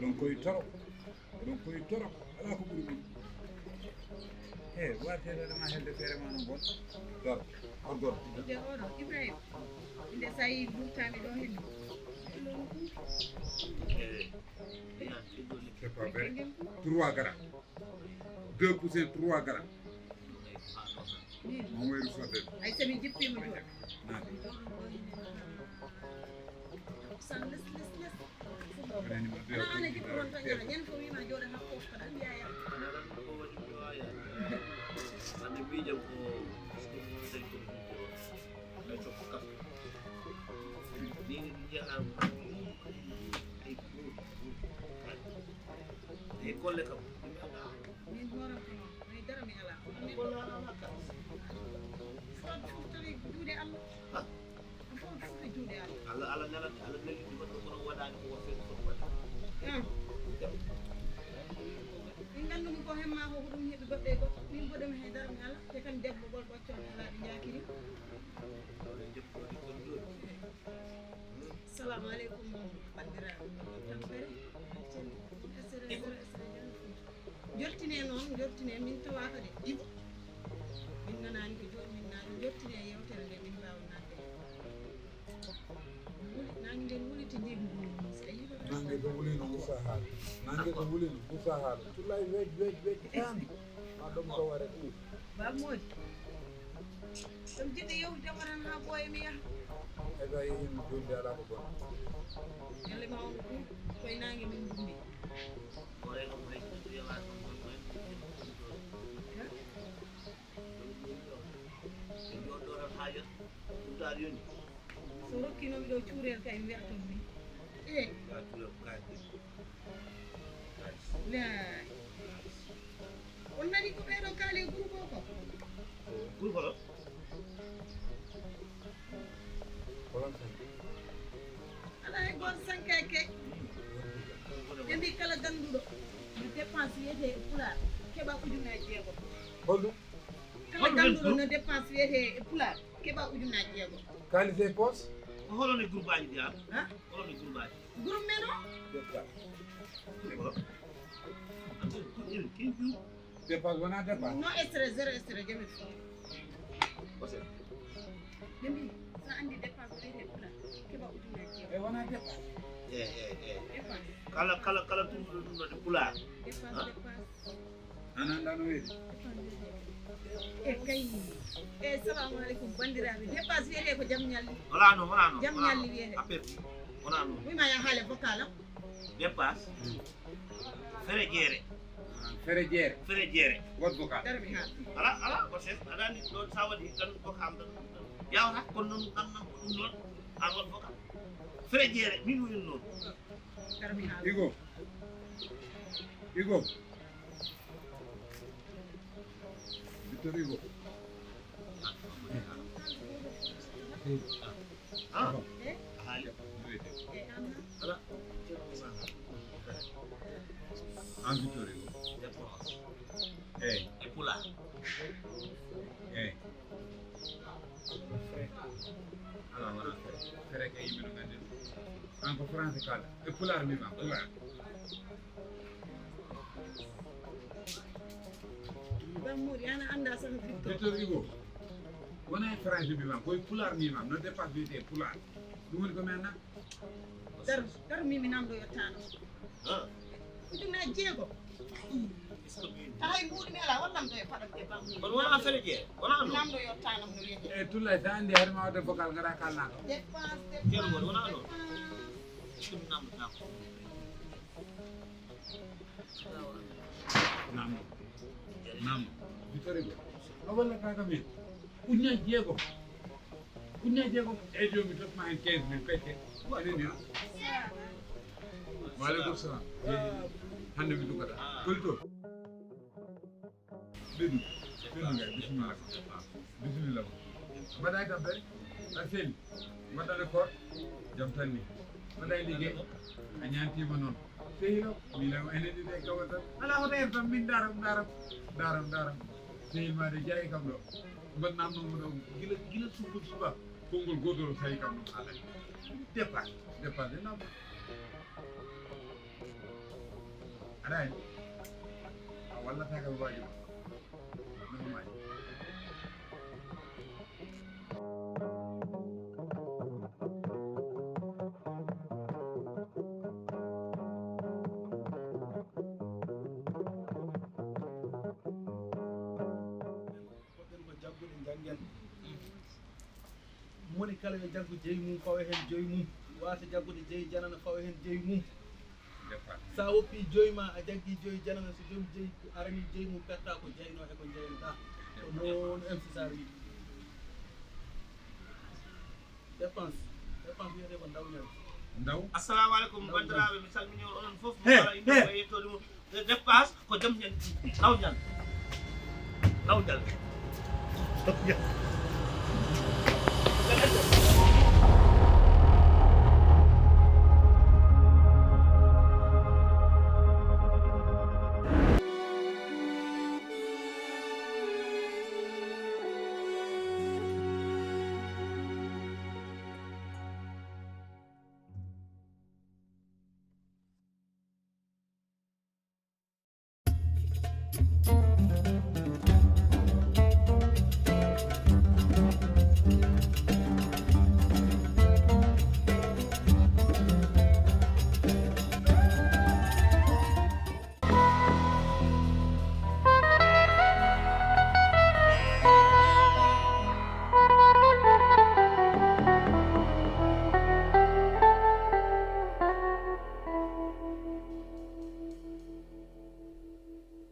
oɗon koye torop ala ko ɓuri ɗum warteɗoɗema helde feere ma no bon dor on gorko inde oɗo Ibrahima inde sa yi durtami ɗo hen c'est pas vrai 3 grammes 2% 3 grammes on wayru sodde ay sami jippima ɗo nani san les oneni ma ana ana jippi ron tan ñana ñen ko wima jooɗo ha fof kada mbiya yam ande miijam ko tawi ko ay cokko kam ni jahan ay golle kam min horam ay dara mi ala min tawi juuɗe Allah fof fuɗɗi juuɗe Allah Allah nelani Allah nelli ɗum kono waɗani ko wofen ko waɗa min gandumi ko hemma ko ɗum heeɓi goɗɗe e goɗɗo min boɗemi haydara mi ala te kam debbo gol ɓoccone alaɗe jakiri assalamu aleykum bandiraɓe tampere jortine noon jortine min tawaka de ɗiɗo min nanani ko joni min nani jortine yewtere nde min mbawa nande nangue nden wuliti ndin so a yiɗo nangue ɗo wulino Moussa Haal nangue ɗo wulino Moussa Haal tulay weej tan ma ɗum ko ware ɗum bammoji ɗum jiɗɗo yewtude waran ha ɓooya mi yaha eɗo yehimi julde ala ko bon ñalle ma on ɗum koye nangue min dumbi so rokkinomi ɗo cuurel kay mi wiya toon ni lay on nani ko ɓeɗo kaali e groupe o ko groupe oɗo holon ala e goto sankake ɓe mbi kala ganduɗo no dépense wiyete e Pular keɓa ujunaji jeegom holɗum kala ganduɗo no dépense wiyete e Pular keɓa ujunaji jeegom kalis e poos ko holone groupe aji ɗi an ha holone groupe aji groupe men o dépense wona dépense no extrait zéro extrait jami fo ɓe mbi sa andi dépense wiyete Pular keɓa ujunaji jeegom e wona dépense dépense kala tumɗo ɗum ɗo de Pular dépense an andano weedi e kay e salamu aleykum bandiraɓe dépense wiyete ko jaam ñalli wala noon jaam ñalli wiyete affaire wona noon wima ya haale vocal am dépasse fere jeere fere jeere wot vocal dara mi haal ala ko chef aɗa andi ɗon sa waɗi tan ko kalda yawata kono noon ɗannan ko ɗum ɗon an wat vocal fere jeere min woni noon dara mi haal Igo Victor Igo haali e an ala an Victor Igo dépense eyyi e Pular eyyi ala wona fere ke yimɓe no gandi an ko français kalda e Pular mbima Pular Bammouri ana anda sama Victor Igo wona e français mbimam koye Pular mbimam no dépense wiyete Pular ɗum woni ko mi anna dar mimi namdo yottano ujunaji jeegom hay mbuɗumi ala wallamdo e paɗam de bammouri kono wona fere jeere wona noon namdo yottanam no wiyete e Tullay sa andi haade ma wadde vocal gara kalna ko dépense ceerno gon wona noon ɗum namdotako namdo Victor Igo o wallata kam min ujunaji jeegom e jomi totma hen 15 000 pecce eneni waleykum salam hande mi dugata kolto ɓeɗu gay bisimilla bisimilla mbaɗa e tampere a seli mbaɗɗa koor jaam tan ni mbaɗa e liggey a ñantima noon sehilo milama enen ɗiɗe gawa tan ala hoto en tan min daram sehil made jaayi kam ɗo mbaɗnamnomo ɗo gila sukkol suba konngol gotol tawi kam ɗum haala dépense namdo aɗa andi a wallataka ko waji ma nomaji moni kala yo jaggu jeyi mum fawa hen joyi mum wasa jaggude jeyi janana fawa hen joyi mum sa woppi joyi ma a jaggi joyi janana so joom jeyi arani joyi mum perta ko jeyno e ko jeynoɗa ko noon MC Sar wi dépense wiyete ko dawñal ndaw assalamu aleykum bandiraɓe mi salmini onon fof mo ala inde ko yettode mum dépasse ko jom ñan nawñal